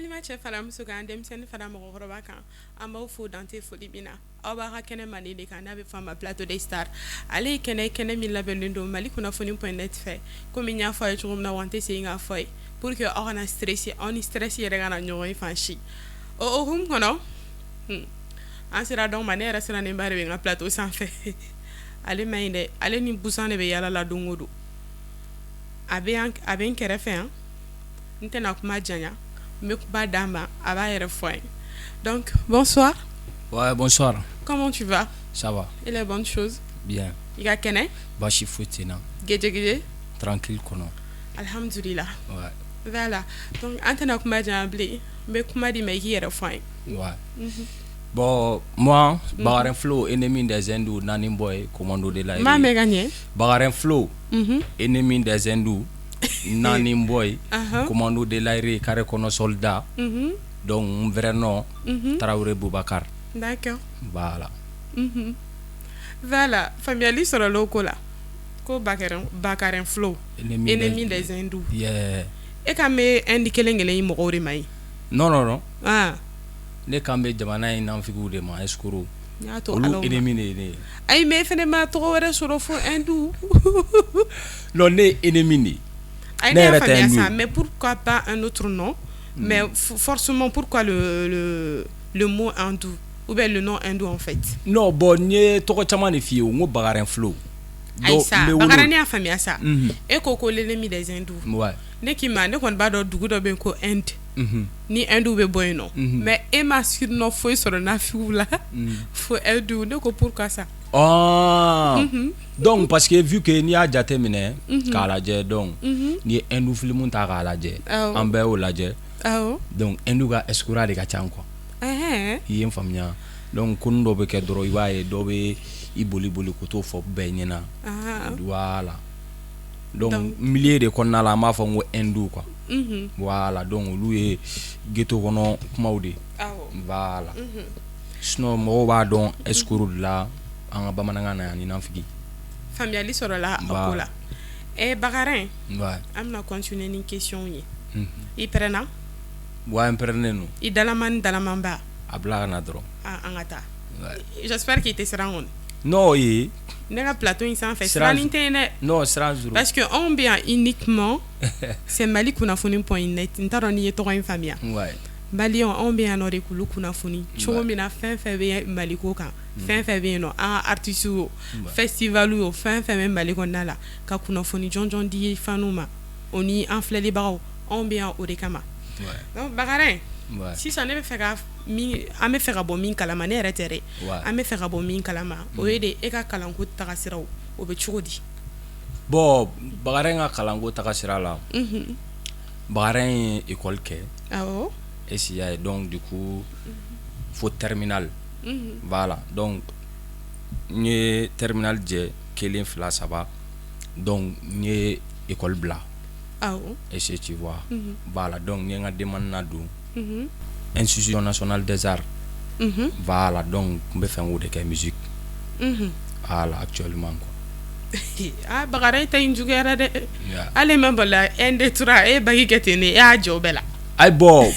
Balima cɛ fara muso kan, denmisɛnnin fara mɔgɔkɔrɔba kan, an b'aw fo dante foli min na. Aw b'a ka kɛnɛ mandi de kan, n'a bɛ f'a ma Plateau des Stars. Ale ye kɛnɛ, kɛnɛ min labɛnnen don Mali kunnafoni.net fɛ. Komi n y'a fɔ a ye cogo min na, wa n tɛ segin k'a fɔ ye pour que aw kana stressé, aw ni stress yɛrɛ kana ɲɔgɔn ye fan si. O hukumu kɔnɔ, an sera dɔ ma. Ne yɛrɛ sirannenba de bɛ n ka plateau sanfɛ. Ale ma ɲi dɛ, ale ni busan de bɛ yala la don o don. A bɛ n kɛrɛfɛ yan. N tɛna kuma janya, n bɛ kuma d'a ma, a b'a yɛrɛ fɔ an ye. Donc bonsoir. Ouais, bonsoir. Comment tu vas? Ça va. Et les bonnes choses? Bien. I ka kɛnɛ? Baasi foyi tɛ n na. Geje geje? Tranquille kɔnɔ. Alhamdulillah. Ouais. Voilà, donc an tɛna kuma janya bilen, n bɛ kuma di ma, i k'i yɛrɛ fɔ an ye. Ouais. Bon, moi, Bakarin Flow, ennemi des hindous, Nani Boy, commando de la N m'a mɛn ka ɲɛ. Bakarin Flow, ennemi des hindous, Nani Boy, commando de l'air, carré kɔnɔ soldat. Donc, mon vrai nom, Traoré Boubacar. Voilà. Voilà, faamuyali sɔrɔla o ko la. Ko Bakarin Flow, ennemi des hindous. Yeah. E kan bɛ Inde kelen kelen in mɔgɔw de ma ye? Non, non, non. Ah. Ne kan bɛ jamana in nanfigiw de ma, escroc. N y'a to Olu Ala ma. Ennemi de ye ne ye. Ayi, mais e fɛnɛ ma tɔgɔ wɛrɛ sɔrɔ fo hindou? Non, ne ye ennemi de ye. Ayi, Ne ne y'a yɛrɛ tɛ faamuya hindou sa, ye. mais pourquoi pas un autre nom? Mais forcément, pourquoi le mot hindou ou bien le nom hindou en fait? Non, bon, n ye tɔgɔ caman de f'i ye o, n ko Bakarin Flow. Ayi sa, N bɛ wolo- Bakarin, ne y'a faamuya sa. E ko ko l'ennemi des hindous. Ouais. Ne k'i ma, ne kɔni b'a dɔn dugu dɔ bɛ yen ko Inde. Ni hindou bɛ bɔ yen nɔ. Mais e ma surnom foyi sɔrɔ nafigiw la fo hindou. Ne ko pourquoi ça? Ah. Donc parce que vu que n'i y'a jate minɛ k'a lajɛ, donc n'i ye hindou film ta k'a lajɛ, an bɛɛ y'o lajɛ. Donc hindou ka escroc de ka ca quoi. I ye n faamuya? Donc ko dɔ bɛ kɛ dɔrɔn, i b'a ye dɔ bɛ i boli boli ko t'o fɔ bɛɛ ɲɛna. Voilà. Donc milieu de kɔnɔna la, an b'a fɔ n ko hindou quoi. Voilà, donc olu ye ghetto kɔnɔ kumaw de ye. Voilà. Sinon mɔgɔw b'a dɔn escroc de la an ka bamanankan na yan ni nafigi. Faamuyali sɔrɔla a ko la. Ɛ Bakarin, Ouais. an bɛna continuer ni question ye. I pɛrɛnna? Ouais, n pɛrɛnnen don. I dalama ni dalamanba? A bila ka na dɔrɔn. Ah, an ka taa. Ouais. J'espère k'i tɛ siran kɔni. Non, ee. Ne ka plateau in sanfɛ, siranni tɛ yen dɛ. Non, siran zéro. Parce que anw bɛ yan uniquement, c'est Mali kunnafoni.net. N t'a dɔn n'i ye tɔgɔ in faamuya. Ouais. Maliyɛnw, anw bɛ yan nɔ de k'olu kunnafoni cogo min na, fɛn fɛn bɛ Mali ko kan, fɛn fɛn bɛ yen nɔ, an ka artistes o, festival o, fɛn fɛn bɛ Mali kɔnɔna la, ka kunnafoni jɔnjɔn di faniw ma, o ni an filɛlibagaw, anw bɛ yan o de kama. Donc Bakarin, sisan ne bɛ fɛ ka min, an bɛ fɛ ka bɔ min kalama, ne yɛrɛ tɛ dɛ, an bɛ fɛ ka bɔ min kalama, o ye de e ka kalanko taga siraw, o bɛ cogo di? Bon, Bakarin ka kalanko taga sira la, Bakarin ye école kɛ. Est-ce que y'a ye? Donc du coup fo terminale. Voilà, donc n ye terminale jɛ kelen, fila, saba, donc n ye école bila. Est-ce que tu vois? Voilà, donc n ye n ka demande na don Institution nationale des arts. Voilà, donc n bɛ fɛ k'o de kɛ, musique. Voilà, actuellement quoi. Ah, Bakarin ta in juguyara dɛ. Yeah. Hali ma bala 1 2 3, e ye bac kɛ ten de, e y'a jɔ o bɛɛ la. Ayi, bon,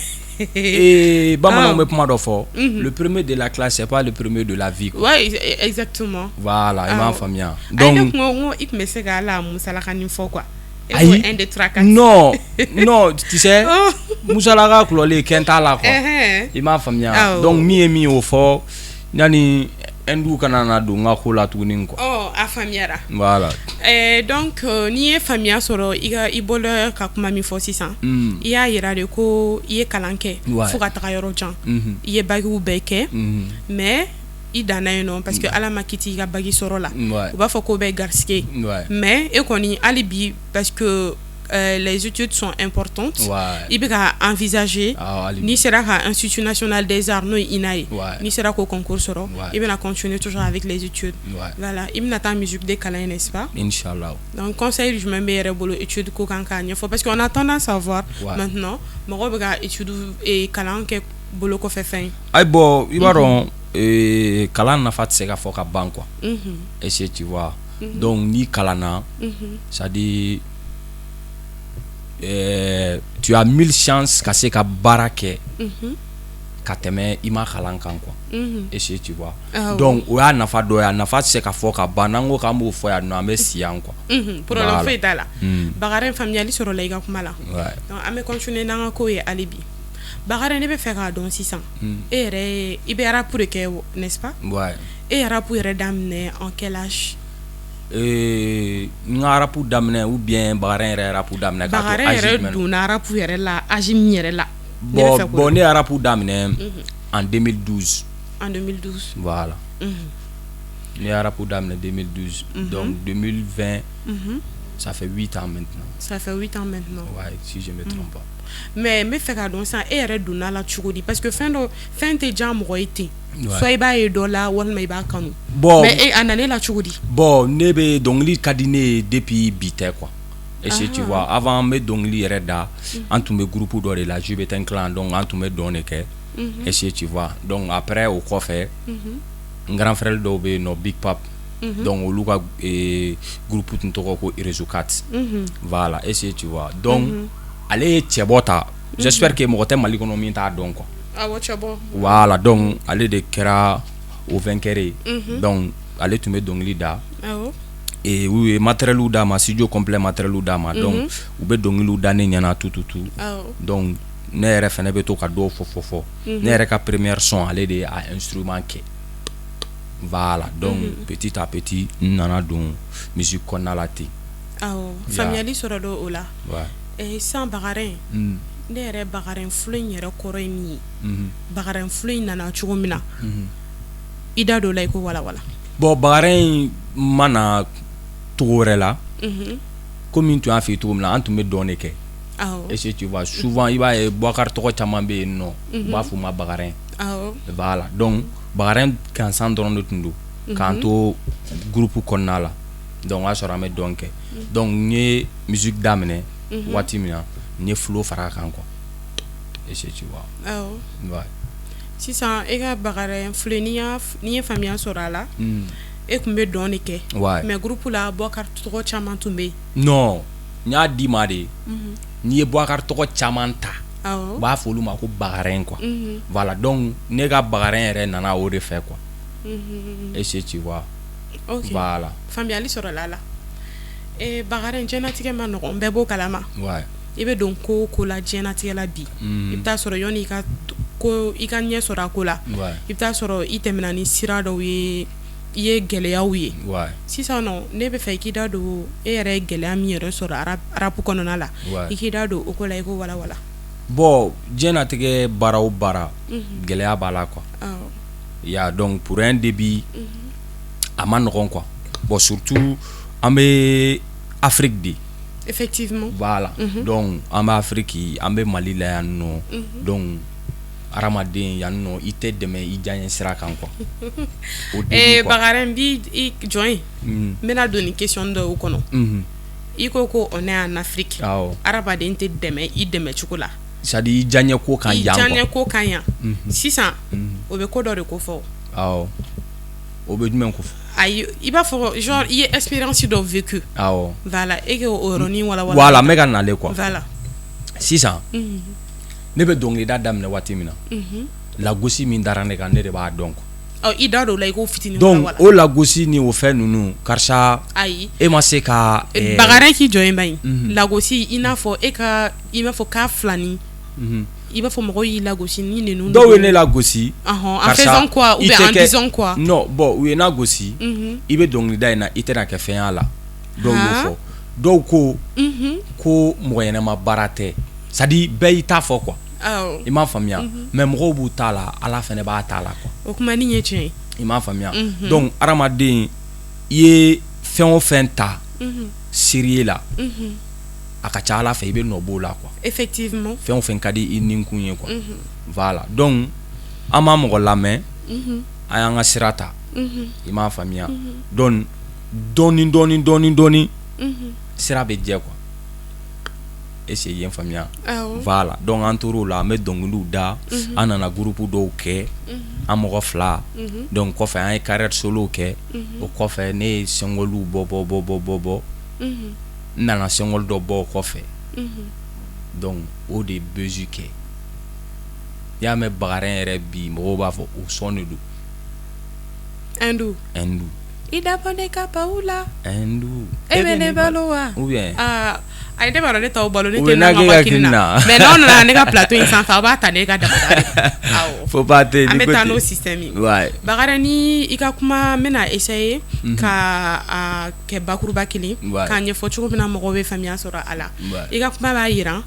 ee, bamananw bɛ kuma dɔ fɔ, le premier de la classe, c'est pas le premier de la vie quoi. Ouais, exactement. Voilà, i m'a faamuya? Ayi, ne Donc kun ko n ko i tun bɛ se ka hali a musalakanin fɔ quoi. E ko Ayi. 1 2 3 4. Non, non, tu sais, Oh. musalaka kulɔlen kɛn t'a la quoi. I m'a faamuya? Donc min ye min ye, o fɔ yanni hindou kana na don n ka ko la tuguni quoi. Ɔ, a faamuyara. Voilà. Donc n'i ye faamuya sɔrɔ, i ka i bɔla ka kuma min fɔ sisan, i y'a yira de ko i ye kalan kɛ fo ka taga yɔrɔ jan, i ye bakiw bɛɛ kɛ, mais i danna yen nɔ parce que Ala ma kiti i ka bac sɔrɔ la. U b'a fɔ k'o bɛ garisɛgɛ, mais e kɔni hali bi, parce que les études sont importantes, i bɛ ka envisager Awɔ, hali bi. N'i sera ka Institut national des arts, n'o ye INA ye, n'i sera k'o concours sɔrɔ, i bɛna continuer toujours avec les études. Voilà, i bɛna taa musique de kalan ye, n'est-ce pas? Inch'Allah. Donc conseil jumɛn bɛ yɛrɛ bolo étude ko kan k'a ɲɛfɔ? Parce que on a tendance à voir maintenant, mɔgɔw bɛ ka étude kalan kɛ bolo kɔfɛ fɛn ye. Ayi, bon, i b'a dɔn, kalan nafa tɛ se ka fɔ ka ban quoi. Est-ce que tu vois? Donc n'i kalanna, c'est à dire Tu as mille chances ka se ka baara kɛ ka tɛmɛ i ma kalan kan quoi. Est-ce que tu vois? Donc o y'a nafa dɔ ye. A nafa tɛ se ka fɔ ka ban. N'an ko k'an b'o fɔ yan nɔ, an bɛ si yan quoi. Problème foyi t'a la. Bakary, faamuyali sɔrɔla i ka kuma la. Donc an bɛ continuer n'an ka ko ye hali bi. Bakary, ne bɛ fɛ k'a dɔn sisan, e yɛrɛ, i bɛ rap de kɛ, n'est-ce pas? Ouais. E ye rap yɛrɛ daminɛ en quel âge? N ka rap daminɛ ou bien Bakary yɛrɛ rap daminɛ k'a to Bakary âge yɛrɛ jumɛn na? Donna rap yɛrɛ la âge min yɛrɛ la. Ne bɛ Bon fɛ k'o bon dɔn. Ne ye rap daminɛ en 2012. En 2012. Voilà. Ne ye rap daminɛ 2012. Donc 2020, ça fait 8 ans maintenant. Ça fait 8 ans maintenant. Ouais, si je me trompe pas. Mais n bɛ fɛ k'a dɔn sisan, e yɛrɛ donna la cogo di? Parce que fɛn dɔ, fɛn tɛ diya mɔgɔ ye ten. Soit i b'a ye dɔ la, walima i b'a kanu. Bon, mais e, a nana e la cogo di? Bon, ne bɛ dɔnkili ka di ne ye depuis bi tɛ quoi. Est-ce que tu vois? Avant, n bɛ dɔnkili yɛrɛ da, an tun bɛ groupe dɔ de la, Jubetin Clan, donc an tun bɛ dɔn de kɛ. Est-ce que tu vois? Donc après, o kɔfɛ, n grand frère dɔw bɛ yen nɔ, Big Pap. Donc olu ka groupe tun tɔgɔ ko Réseau 4. Voilà, est-ce que tu vois? Donc ale ye cɛbɔ ta. J'espère que mɔgɔ tɛ Mali kɔnɔ min t'a dɔn quoi. Awɔ, cɛbɔ. Voilà, donc ale de kɛra o vainqueur ye. Donc ale tun bɛ dɔnkili da. Et u ye matériel d'a ma, studio complet matériel d'a ma. Donc u bɛ dɔnkiliw da ne ɲɛna tout tout tout. Donc ne yɛrɛ fɛnɛ bɛ to ka dɔw fɔ fɔ fɔ. Ne yɛrɛ ka première son, ale de ye a instrument kɛ. Voilà, donc petit à petit n nana don musique kɔnɔna la ten. Awɔ, faamuyali sɔrɔ dɔ o la. Sisan Bakary, ne yɛrɛ, Bakary Flow in yɛrɛ kɔrɔ ye min ye, Bakary Flow in nana cogo min na, i da don o la, i ko walawala. Bon, Bakary in ma na cogo wɛrɛ la. Komi n tun y'a f'i ye cogo min na, an tun bɛ dɔn de kɛ. Est-ce que tu vois? Souvent i b'a ye Boubacar tɔgɔ caman bɛ yen nɔ, u b'a f'u ma Bakary. Voilà, donc Bakary gansan dɔrɔn de tun don k'an to groupe kɔnɔna la. Donc o y'a sɔrɔ an bɛ dɔn kɛ. Donc n ye musique daminɛ waati min na, n ye flow fara a kan quoi. Est-ce que tu vois? Awɔ. Ouais. Sisan e ka Bakary Flow, n'i ye faamuya sɔrɔ a la, e tun bɛ dɔn de kɛ. Ouais. Mais groupe la, Boubacar tɔgɔ caman tun bɛ yen. Non, n y'a d'i ma de. N'i ye Boubacar tɔgɔ caman ta, u b'a fɔ olu ma ko Bakary quoi. Voilà, donc ne ka Bakary yɛrɛ nana o de fɛ quoi. Est-ce que tu vois? Ok. Voilà. Faamuyali sɔrɔla a la. Bakary, diɲɛnatigɛ ma nɔgɔn, bɛɛ b'o kalama. I bɛ don ko o ko la diɲɛnatigɛ la bi, i bɛ taa sɔrɔ yanni i ka ko i ka ɲɛ sɔrɔ a ko la, i bɛ taa sɔrɔ i tɛmɛna ni sira dɔw ye, i ye gɛlɛyaw ye. Sisan nɔ, ne bɛ fɛ i k'i da don, e yɛrɛ ye gɛlɛya min yɛrɛ sɔrɔ rap kɔnɔna la, i k'i da don o ko la, i ko walawala. Bon, diɲɛnatigɛ baara o baara, gɛlɛya b'a la quoi. Ya, donc pour un début, a ma nɔgɔn quoi. Bon, surtout an bɛ Afrique de. Voilà. Donc an bɛ Afrique, an bɛ Mali la yan nɔ. Donc hadamaden yan nɔ, i tɛ dɛmɛ i diyaɲɛ sira kan quoi. Au début quoi. Bakary, n b'i i jɔn ye. N bɛna don nin question dɔw kɔnɔ. I ko ko on est en Afrique. Awɔ. Hadamaden tɛ dɛmɛ i dɛmɛ cogo la. C'est à dire i diyaɲɛ ko kan I yan quoi. diyaɲɛ ko kan yan. Sisan o bɛ ko dɔ de ko fɔ. Awɔ. O bɛ jumɛn ko fɔ? Ayi, i b'a fɔ genre i ye expérience dɔ vécu. Awɔ. Voilà, e k'o yɔrɔnin walawala. Voilà, n bɛ ka nalen quoi. Voilà. Sisan ne bɛ dɔnkilida daminɛ waati min na, lagosi min dara ne kan, ne de b'a dɔn quoi. Ɔ, i da don o la, i k'o fitinin Donc walawala. o lagosi ni o fɛn ninnu, karisa, Ayi. e ma se ka Bakary, k'i jɔ yen ba in. Lagosi, i n'a fɔ e ka, i b'a fɔ k'a filani. I b'a fɔ mɔgɔw y'i lagosi ni ninnu. Dɔw ye ne lagosi. En faisant quoi ou bien en disant quoi? Non, bon, u ye n lagosi. I bɛ dɔnkilida in na, i tɛna kɛ fɛn y'a la. Dɔw y'o fɔ. Dɔw ko ko mɔgɔ ɲɛnama baara tɛ. C'est à dire bɛɛ y'i ta fɔ quoi. I m'a faamuya? Mais mɔgɔw b'u ta la, Ala fɛnɛ b'a ta la quoi. O kuma nin ye tiɲɛ ye. I m'a faamuya? Donc hadamaden, i ye fɛn o fɛn ta sérieux la, a ka ca Ala fɛ i bɛ nɔ b'o la quoi. Fɛn o fɛn ka di i ninkun ye quoi. Voilà, donc an ma mɔgɔ lamɛn, an y'an ka sira ta. I m'a faamuya? Donc dɔɔni dɔɔni dɔɔni dɔɔni, sira bɛ jɛ quoi. Est-ce que i ye n faamuya? Awɔ. Voilà, donc an tor'o la, an bɛ dɔnkiliw da, an nana groupe dɔw kɛ, an mɔgɔ fila. Donc kɔfɛ an ye carrière solo kɛ. O kɔfɛ ne ye single bɔ bɔ bɔ bɔ bɔ bɔ. N nana single dɔ bɔ o kɔfɛ. Donc o de ye buzz kɛ. I y'a mɛn Bakarin yɛrɛ bi, mɔgɔw b'a fɔ o son de don. Hindu. Hindu. I dabɔ ne ka baw la. Hindu. E bɛ ne balo wa? Ou bien. Aa, ayi, ne b'a dɔn ne t'aw balo, ne Ou tɛ bien n'a na k'e ka ka kini kini na. na. Mais n'aw nana ne ka plateau in sanfɛ, aw b'a ta ne ka dabada de. Awɔ. Faut pas tɛ An ni bɛ ko taa ten. n'o système ye. Ouais. Bakari, ni i ka kuma, n bɛna essayer ka a kɛ bakuruba kelen k'a ɲɛfɔ cogo min na mɔgɔw bɛ faamuya sɔrɔ a la. I ka kuma b'a jira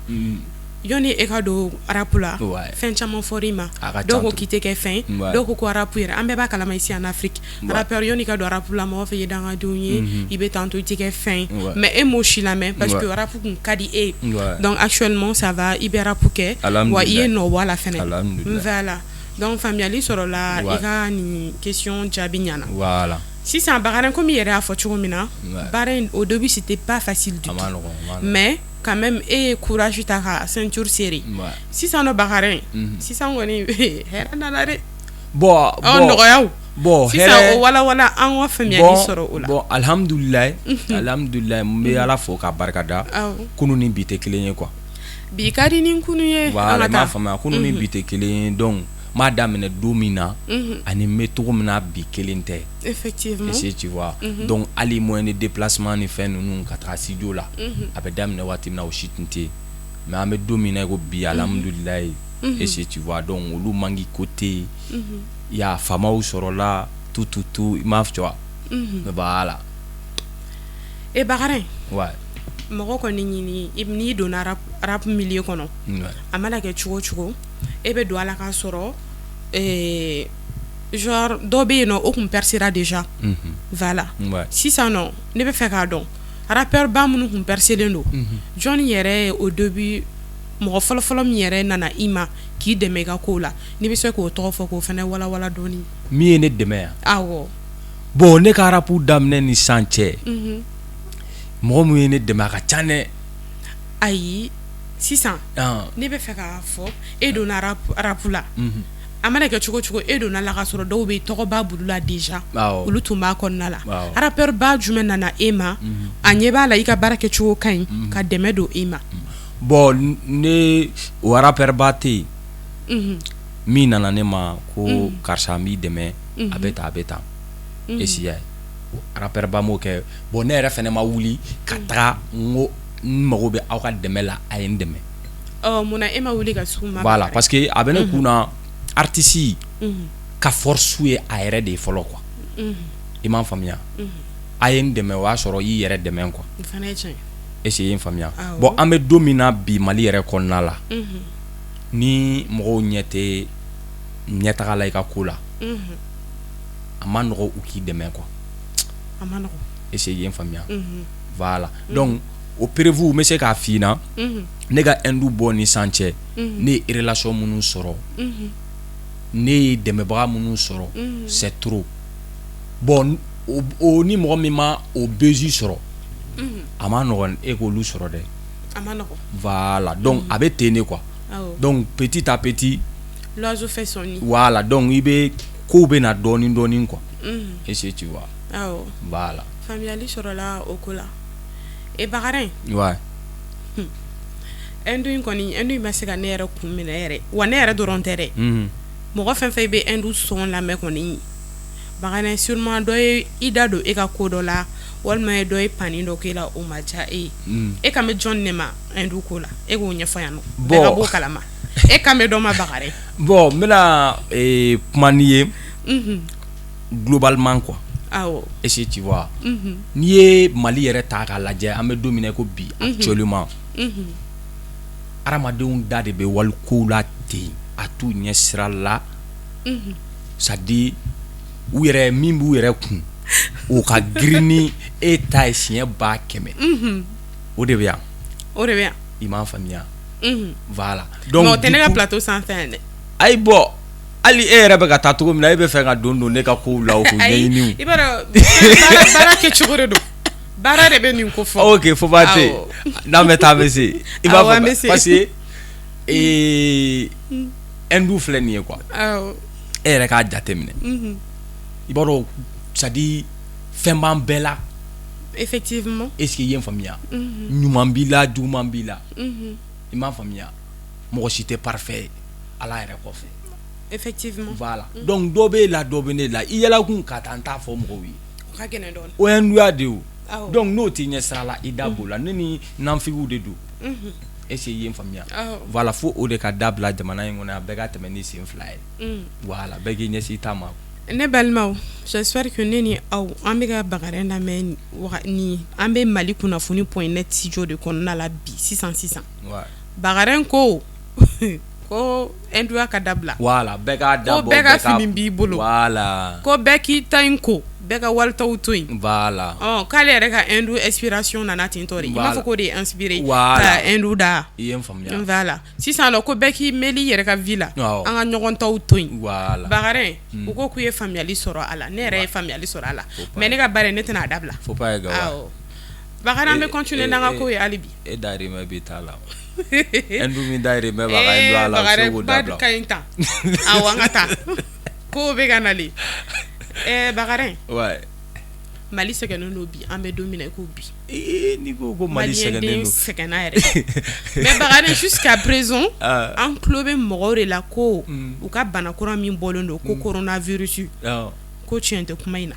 yɔni e ka don rap la, fɛn caman fɔra i ma. A ka ca Dɔw ko trop. k'i tɛ kɛ fɛn, dɔw ko ko rap yɛrɛ, an bɛɛ b'a kalama ici en Afrique, rappeur, yɔni ka don rap la, mɔgɔ fɛ i ye dangadenw ye, i bɛ tantôt i tɛ kɛ fɛn. Mais e m'o si lamɛn parce que rap kun ka di e ye. Donc actuellement ça va, i bɛ rap kɛ wa i ye nɔ bɔ a la fɛnɛ. Alhamdulillah. Voilà, donc faamuyali sɔrɔla i ka nin question jaabi ɲana. Voilà. Sisan Bakari, komi i yɛrɛ y'a fɔ cogo min na, baara in au début c'était pas facile du A tout. ma nɔgɔn, a ma nɔgɔn. Mais quand même e ye courage ta ka ceinture serrer. Sisan nɔ Bakari, sisan kɔni hɛrɛ nana dɛ. Bon, Ɔ bon. nɔgɔyaw. Bon, Sisan hɛrɛ o walawala an ka faamuyali bon, sɔrɔ o la. Bon, alhamdulilayi, alhamdulilayi, n bɛ Ala fo k'a barikada. Kunun ni bi tɛ kelen ye quoi. Bi ka di ni kunun ye. An Voilà, ka i m'a taa. faamuya, kunun ni bi tɛ kelen ye, donc n m'a daminɛ don min na ani n bɛ cogo min na bi, kelen tɛ. Effectivement. Est-ce que tu vois? Donc hali moyen de déplacement ni fɛn ninnu ka taga studio la, a bɛ daminɛ waati min na, o si tun tɛ yen. Mais an bɛ don min na i ko bi, alhamdulilayi. Est-ce que tu vois? Donc olu manque ko tɛ yen. I y'a faamaw sɔrɔla, tout tout tout, i m'a, tu vois? Voilà. E Bakari, mɔgɔ kɔni ɲini n'i donna rap milieu kɔnɔ, a mana kɛ cogo o cogo, e bɛ don a la k'a sɔrɔ genre dɔ bɛ yen nɔ, o kun percera déjà. Voilà. Sisan nɔ, ne bɛ fɛ k'a dɔn, rappeur ba minnu kun percelen don, jɔnni yɛrɛ ye au début mɔgɔ fɔlɔfɔlɔ min yɛrɛ nana i ma k'i dɛmɛ i ka kow la, n'i bɛ se k'o tɔgɔ fɔ k'o fana walawala dɔɔni. Min ye ne dɛmɛ yan? Awɔ. Bon, ne ka rap daminɛ ni sisan cɛ, mɔgɔ min ye ne dɛmɛ, a ka ca dɛ. Ayi, sisan ne bɛ fɛ k'a fɔ, e donna rap la, a mana kɛ cogo cogo, e donna la ka sɔrɔ dɔw bɛ tɔgɔba bulu la déjà, olu tun b'a kɔnɔna la. Rappeur ba jumɛn nana e ma, a ɲɛ b'a la i ka baara kɛcogo ka ɲi, ka dɛmɛ don e ma? Bon, ne o rappeur ba tɛ yen min nana ne ma ko karisa, n b'i dɛmɛ, a bɛ tan, a bɛ tan. Est-ce que y'a ye? Rappeur ba m'o kɛ. Bon, ne yɛrɛ fɛnɛ ma wuli ka taga n ko n mago bɛ aw ka dɛmɛ la, a ye n dɛmɛ. Ɔ, munna e ma wuli ka s'u ma? Voilà, parce que a bɛ ne kun na, artiste ka force ye a yɛrɛ de ye fɔlɔ quoi. I m'a faamuya? A ye n dɛmɛ, o y'a sɔrɔ i y'i yɛrɛ dɛmɛ quoi. O fana ye tiɲɛ ye. Est-ce que i ye n faamuya? Bon, an bɛ don min na bi, Mali yɛrɛ kɔnɔna la, ni mɔgɔw ɲɛ tɛ ɲɛtaga la i ka ko la, a ma nɔgɔ u k'i dɛmɛ quoi. A ma nɔgɔ. Est-ce que i ye n faamuya? Voilà, donc o preuve, n bɛ se k'a f'i ɲɛna, ne ka Hindu bɔ ni sisan cɛ, ne ye relation minnu sɔrɔ, ne ye dɛmɛbaga minnu sɔrɔ, c'est trop. Bon, o ni mɔgɔ min ma o buzz sɔrɔ, a ma nɔgɔn e k'olu sɔrɔ dɛ. A ma nɔgɔ. Voilà, donc a bɛ ten de quoi. Donc petit à petit, l'oiseau fait son nid. Voilà, donc i bɛ kow bɛ na dɔɔni dɔɔni quoi. Est-ce que tu vois? Awɔ. Voilà. Faamuyali sɔrɔla o ko la. E Bakari, Hindu in kɔni, Hindu in ma se ka ne yɛrɛ kun minɛ yɛrɛ wa, ne yɛrɛ dɔrɔn tɛ dɛ. Mɔgɔ fɛn fɛn bɛ Hindu son lamɛn kɔni, Bakari, sûrement dɔ ye i da don e ka ko dɔ la, walima dɔ ye panni dɔ k'e la, o ma diya e ye. E kan bɛ jɔn de ma Hindu ko la? E k'o ɲɛfɔ yan nɔ, bɛɛ ka b'o kalama, e kan bɛ dɔ ma, Bakari. Bon, n bɛna kuma n'i ye globalement quoi. Est-ce que tu vois? N'i ye Mali yɛrɛ ta k'a lajɛ, an bɛ don min na i ko bi, actuellement, hadamadenw da de bɛ walikow la ten, a t'u ɲɛ sira la. C'est à dire u yɛrɛ min b'u yɛrɛ kun, o ka girin ni e ta ye siɲɛ 100 000. O de bɛ yan. O de bɛ yan. I m'a faamuya? Voilà. Donc o tɛ ne ka plateau sanfɛ yan dɛ. Ayi, bon, hali e yɛrɛ bɛ ka taa cogo min na, e bɛ fɛ ka don ne ka kow la o k'o ɲɛɲini o. I b'a dɔn, baara kɛcogo de don, baara de bɛ nin ko fɔ. Ok, fo ba tɛ yen, n'an bɛ taa an bɛ se. I b'a Awɔ, an bɛ faamuya? se. Parce que Hindu filɛ nin ye quoi. E yɛrɛ k'a jateminɛ, i b'a dɔn, c'est à dire fɛn b'an bɛɛ la. Effectivement. Est ce que i ye n faamuya? Ɲuman b'i la, juguman b'i la. I m'a faamuya, mɔgɔ si tɛ parfait ye Ala yɛrɛ kɔfɛ. Effectivement. Voilà, donc dɔ b'e la, dɔ bɛ ne la. I yɛlɛkun ka taa n t'a fɔ mɔgɔw ye. O ka gɛlɛn dɔɔnin. O ye hinduya de ye o. Donc n'o t'i ɲɛ sira la, i da b'o la. Ne ni nanfigiw de don. Est-ce que i ye n faamuya? Voilà, fo o de ka dabila jamana in kɔnɔ yan, bɛɛ ka tɛmɛ ni sen fila ye. Voilà, bɛɛ k'i ɲɛsin i ta ma. Ne balimaw, j'espère que ne ni aw an bɛ ka Bakarin lamɛn ni an bɛ Mali kunnafoni point net studio de kɔnɔna la bi sisan sisan. Bakarin ko ko hinduya ka dabila. Voilà, bɛɛ k'a dabɔ. Ko bɛɛ ka fini b'i bolo. Voilà. Ko bɛɛ k'i ta in ko, bɛɛ ka walitaw to yen. Voilà. Ɔ k'ale yɛrɛ ka hindu inspiration nana ten tɔ de. I m'a fɔ k'o de ye inspiré ka hindu da. I ye n faamuya. Voilà. Sisan nɔ ko bɛɛ k'i mêler i yɛrɛ ka vie la. An ka ɲɔgɔn taw to yen. Voilà. Bakarin, u ko k'u ye faamuyali sɔrɔ a la. Ne yɛrɛ ye faamuyali sɔrɔ a la. Mais ne ka baara in ne tɛna a dabila. Faut pas ye Gawa. Awɔ. Bakarin, an bɛ continuer n'an ka ko ye hali bi. E dahirimɛ b'i ta la. Hindu min dahirimɛ b'a ka hinduya la, o tɛ se k'o dabila. Bakari ka ɲi tan. Awɔ, an ka taa. Kow bɛ ka nalen. Bakarin. Ouais. Mali sɛgɛnnen don bi, an bɛ don min na i ko bi. Ee, n'i ko ko Mali sɛgɛnnen don. Maliyɛnden sɛgɛnna yɛrɛ. Mais Bakarin, jusqu'à présent, an tulo bɛ mɔgɔw de la ko u ka bana kura min bɔlen don ko coronavirus. Ko tiɲɛ tɛ kuma in na.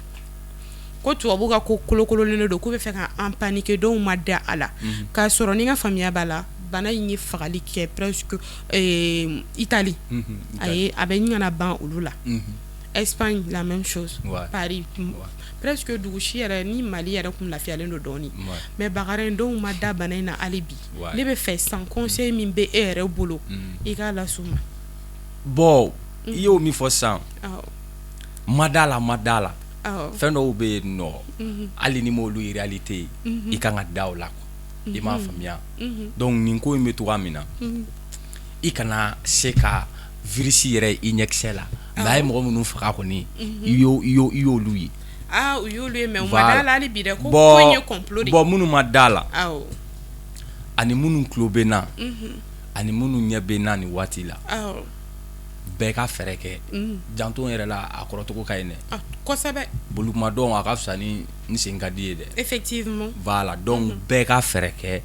Ko tubabu ka ko kolokololen don, k'u bɛ fɛ ka an paniquer, dɔw ma da a la. K'a sɔrɔ ni n ka faamuya b'a la, bana in ye fagali kɛ presque Italie. A ye a bɛ ɲini ka na ban olu la. Espagne, la même chose. Paris. Presque dugu si yɛrɛ ni Mali yɛrɛ kun lafiyalen don dɔɔnin. Mais Bakarin, dɔw ma da bana in na hali bi. Ne bɛ fɛ san conseil min bɛ e yɛrɛ bolo, i k'a las'u ma. Bon, i y'o min fɔ sisan. Ma da la, ma da la. Fɛn dɔw bɛ yen nɔ, hali ni m'olu ye réalité ye, i kan ka da o la quoi. I m'a faamuya. Donc nin ko in bɛ cogoya min na, i kana se ka virus yɛrɛ i ɲɛkisɛ la. Mais a ye mɔgɔ minnu faga kɔni, i y'olu ye. Ah, u y'olu ye, mais u ma da la hali bi dɛ, ko ko in ye complot de ye. Bon, minnu ma da la, ani minnu tulo bɛ n na, ani minnu ɲɛ bɛ n na nin waati la, bɛɛ ka fɛɛrɛ kɛ. Janto yɛrɛ la, a kɔrɔcogo ka ɲi dɛ. Kosɛbɛ. Bolukumadɔn a ka fisa ni n sen ka di ye dɛ. Effectivement. Voilà, donc bɛɛ ka fɛɛrɛ kɛ.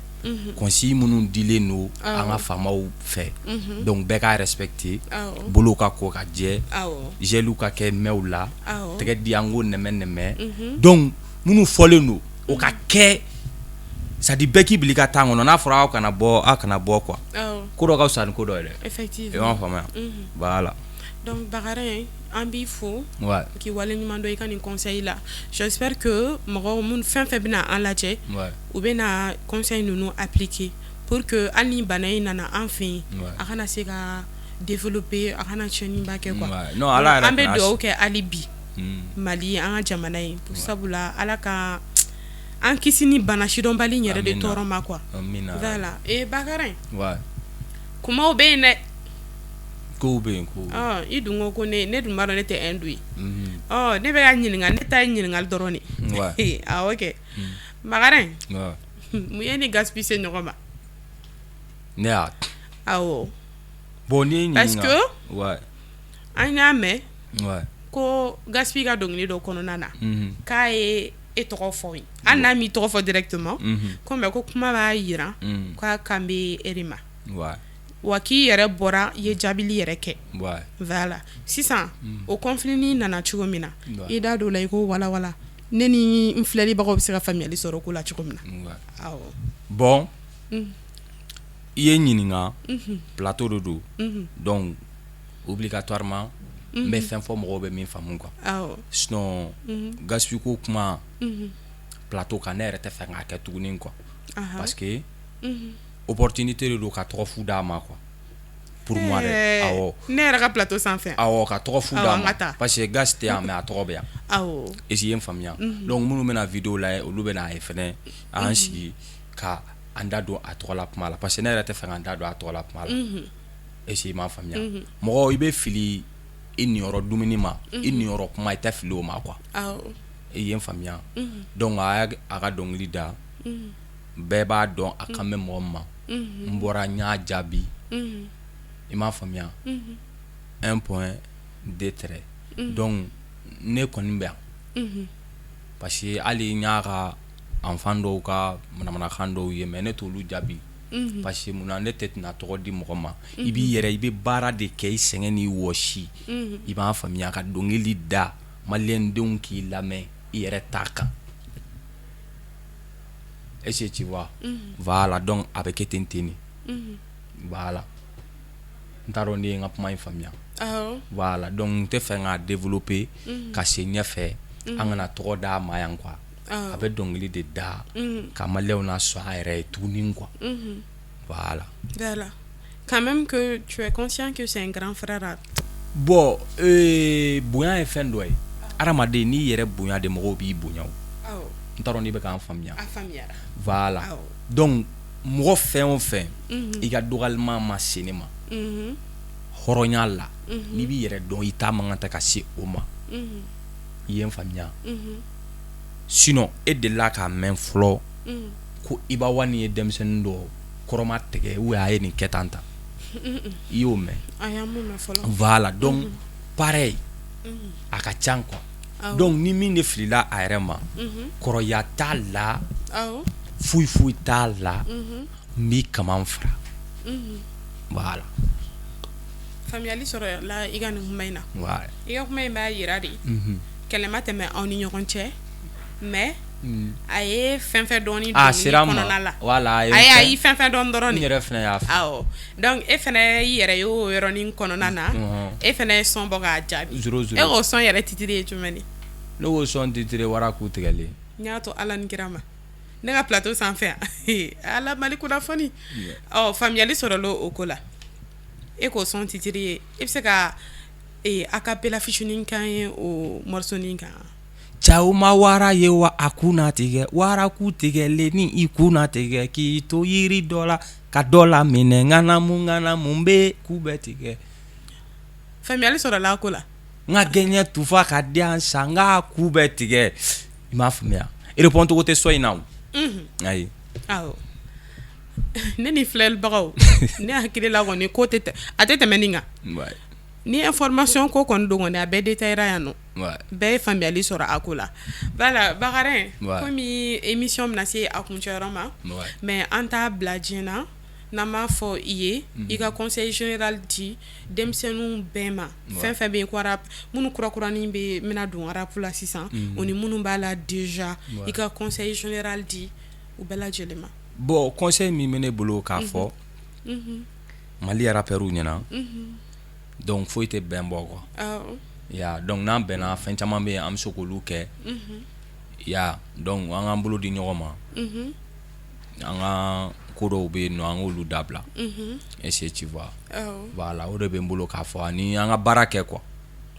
Consigne minnu dilen don an ka faamaw fɛ, donc bɛɛ ka respecter. Bolo ka ko ka jɛ, gel ka kɛ mɛnw la, tɛgɛ di an ko nɛmɛ nɛmɛ. Donc minnu fɔlen don, o ka kɛ. C'est à dire bɛɛ k'i bila i ka temps kɔnɔ. N'a fɔra aw kana bɔ, aw kana bɔ quoi. Ko dɔ ka fisa ni ko dɔ ye dɛ. Effectivement. I m'a faamuya. Voilà. Donc Bakarin, an b'i fo k'i waleɲuman dɔn i ka nin conseil la. J'espère que mɔgɔw minnu fɛn fɛn bɛna an lajɛ, u bɛna conseil ninnu appliquer pour que hali ni bana in nana an fɛ yen, a kana se ka développer, a kana tiɲɛniba kɛ quoi. Non, Ala yɛrɛ an bɛ dugawu kɛ hali bi Mali, an ka jamana ye, sabula Ala ka an kisi ni bana sidɔnbali in yɛrɛ de tɔɔrɔ ma quoi. Voilà. Et Bakarin, kumaw bɛ yen dɛ. Kow bɛ yen ko. I dun ko ko ne dun b'a dɔn ne tɛ hindu ye. Ne bɛ ka ɲininka, ne ta ye ɲininkali dɔrɔn de. Awɔ kɛ. Bakarin, mun ye ni Gaspi se ɲɔgɔn ma? Ne y'a. Awɔ. Bon, n'i ye ɲininka. Parce que an y'a mɛn ko Gaspi ka dɔnkili dɔ kɔnɔna na, k'a ye e tɔgɔ fɔ ye, hali n'a m'i tɔgɔ fɔ directement, ko mais ko kuma b'a jira k'a kan bɛ e de ma. Wa k'i yɛrɛ bɔra i ye jaabili yɛrɛ kɛ. Voilà. Sisan o conflit nana cogo min na, i da don la, i ko walawala ne ni n filɛlibagaw bɛ se ka faamuyali sɔrɔ ko la cogo min na. Awɔ. Bon, i ye n ɲininka, plateau de don, donc obligatoirement n bɛ fɛn fɔ mɔgɔw bɛ min faamu quoi. Sinon Gaspi ko kuma plateau kan, ne yɛrɛ tɛ fɛ k'a kɛ tuguni quoi. Parce que opportunité de don ka tɔgɔ fu d'a ma quoi. Pour moi dɛ. Awɔ. Ne yɛrɛ ka plateau sanfɛ. Awɔ, ka tɔgɔ fu d'a ma. Parce que Gas tɛ yan mais a tɔgɔ bɛ yan. Awɔ. Est-ce que i ye n faamuya? Donc minnu bɛna vidéo lajɛ, olu bɛna ye fɛnɛ an sigi ka an da don a tɔgɔ la kuma la, parce que ne yɛrɛ tɛ fɛ ka n da don a tɔgɔ la kuma la. Est-ce que i m'a faamuya? Mɔgɔ i bɛ fili i niyɔrɔ dumuni ma, i niyɔrɔ kuma i tɛ fili o ma quoi. I ye n faamuya? Donc a y'a ka dɔnkili da, bɛɛ b'a dɔn a kan bɛ mɔgɔ min ma. N bɔra n y'a jaabi. I m'a faamuya? Un point, deux traits. Donc ne kɔni bɛ yan, parce que hali n y'a ka enfant dɔw ka manamanakan dɔw ye, mais ne t'olu jaabi. Parce que munna ne tɛ tɛna tɔgɔ di mɔgɔ ma? I b'i yɛrɛ, i bɛ baara de kɛ, i sɛgɛn n'i wɔsi, i b'a faamuya, ka dɔnkili da, maliyɛndenw k'i lamɛn i yɛrɛ ta kan. Est-ce que tu vois? Voilà, donc a bɛ kɛ ten ten de. Voilà, n t'a dɔn n'i ye n ka kuma in faamuya. Voilà, donc n tɛ fɛ k'a développer ka se ɲɛfɛ, an kana tɔgɔ d'a ma yan quoi. A bɛ dɔnkili de da ka maliyɛnw na sɔn a yɛrɛ ye tuguni quoi. Voilà. Voilà. Quand même que tu es conscient que c'est un grand frère à Bon, bonya ye fɛn dɔ ye. Hadamaden, n'i yɛrɛ bonya de, mɔgɔw b'i bonya o. N t'a dɔn n'i bɛ k'an faamuya. A faamuyara. Voilà. Donc mɔgɔ fɛn o fɛn, i ka dɔgɔyalima ma se ne ma hɔrɔnya la, n'i b'i yɛrɛ dɔn, i ta man kan tɛ ka se o ma. I ye n faamuya? Sinon e delila k'a mɛn fɔlɔ ko Iba One ye denmisɛnnin dɔ kɔrɔma tigɛ ou a ye nin kɛ tan tan? I y'o mɛn? Ayi, an m'o mɛn fɔlɔ. Voilà, donc pareil, a ka ca quoi. Donc ni min de filila a yɛrɛ ma, kɔrɔya t'a la, foyi foyi t'a la, n b'i kaman fara. Voilà. Faamuyali sɔrɔ la i ka nin kuma in na. I ka kuma in b'a yira de kɛlɛ ma tɛmɛ aw ni ɲɔgɔn cɛ, mais a ye fɛn fɛn dɔɔni A sera n ma. kɔnɔna la. Voilà, a ye. A ye a y'i fɛn fɛn dɔn dɔrɔn N de. yɛrɛ fɛnɛ y'a fɛ. Awɔ, donc e fɛnɛ y'i yɛrɛ ye o yɔrɔnin kɔnɔna na, e fɛnɛ ye son bɔ k'a jaabi. Zéro zéro. E k'o son yɛrɛ titre ye jumɛn de? Ne k'o son titre wara k'u tigɛlen. N y'a to Ala ni kira ma, ne ka plateau sanfɛ yan, ala Mali kunnafoni. Ɔ, faamuyali sɔrɔla o ko la. E k'o son titre ye, e bɛ se ka a cappella fitinin kan ye o morceau nin kan? Cɛw ma wara ye wa, a kunna tigɛ, wara ku tigɛlen ni i kunna tigɛ, k'i to yiri dɔ la ka dɔ la minɛ, ŋanamu ŋanamu bɛ k'u bɛ tigɛ. Faamuyali sɔrɔla a ko la. N ka gɛɲɛ tufa ka di yan sa, n k'a ku bɛ tigɛ. I m'a faamuya, répond cogo tɛ son in na o, ayi. Awɔ, ne ni filɛlibagaw, ne hakili la kɔni, ko tɛ a tɛ tɛmɛ nin kan. Ni information ko kɔni don kɔni, a bɛɛ détaillera yan nɔ. Bɛɛ ye faamuyali sɔrɔ a ko la. Voilà, Bakarin, komi émission bɛna se a kuncɛyɔrɔ ma, mais an t'a bila diɲɛ na n'an m'a fɔ i ye i ka conseil général di denmisɛnninw bɛɛ ma, fɛn fɛn bɛ yen ko rap, minnu kurakuranin bɛ bɛna don rap la sisan, o ni minnu b'a la déjà, i ka conseil général di u bɛɛ lajɛlen ma. Bon, conseil min bɛ ne bolo k'a fɔ Mali rappeurs ɲɛna, donc foyi tɛ bɛn bɔ quoi. Ya, donc n'an bɛnna, fɛn caman bɛ yen, an bɛ se k'olu kɛ. Ya, donc an k'an bolo di ɲɔgɔn ma, an ka ko dɔw bɛ yen nɔ, an k'olu dabila. Est-ce que tu vois? Voilà, o de bɛ n bolo k'a fɔ, ani an ka baara kɛ quoi.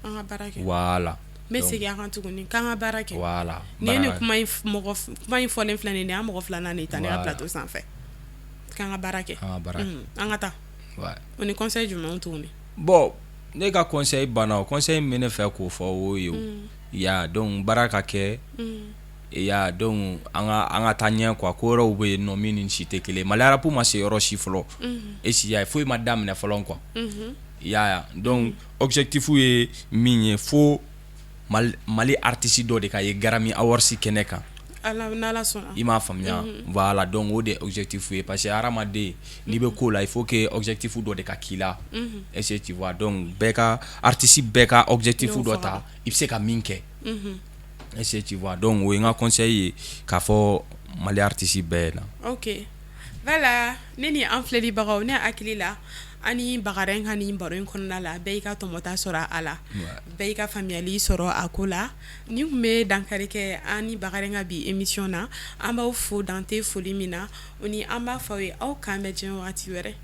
An ka baara kɛ. Voilà. N bɛ segin a kan tuguni k'an ka baara kɛ. Voilà. Nin ye nin kuma in, mɔgɔ kuma in fɔlen filɛ nin ye, nin y'an mɔgɔ filanan de ye tan ne ka plateau sanfɛ k'an ka baara kɛ. An ka baara kɛ. An ka taa. O ni conseil jumɛn tuguni? Bon, ne ka conseil banna o. Conseil min bɛ ne fɛ k'o fɔ, o ye o ya. Donc baara ka kɛ ya, donc an ka taa ɲɛ quoi. Ko wɛrɛw bɛ yen nɔ min ni si tɛ kelen. Mali rap ma se yɔrɔ si fɔlɔ, et si y'a ye, foyi ma daminɛ fɔlɔ quoi. I y'a ye? Donc objectif ye min ye, fo Mali artiste dɔ de ka ye Grammy Awards kɛnɛ kan. Ala, n'Ala sɔnna. I m'a faamuya? Voilà, donc o de ye objectif ye, parce que hadamaden, n'i bɛ ko la, il faut que objectif dɔ de ka k'i la. Est-ce que tu vois? Donc bɛɛ ka artiste bɛɛ ka objectif dɔ ta, i bɛ se ka min kɛ. Est-ce que tu vois? Donc o ye n ka conseil ye k'a fɔ Mali artiste bɛɛ ɲɛna. Ok, voilà, ne ni an filɛlibagaw, ne hakili la, an ni Bakarin ka nin baro in kɔnɔna la, bɛɛ y'i ka tɔmɔta sɔrɔ a la, bɛɛ y'i ka faamuyali sɔrɔ a ko la. Nin tun bɛ dankari kɛ an ni Bakarin ka bi émission na. An b'aw fo dante foli min na, o ni an b'a fɔ aw ye aw k'an bɛn diɲɛ wagati wɛrɛ.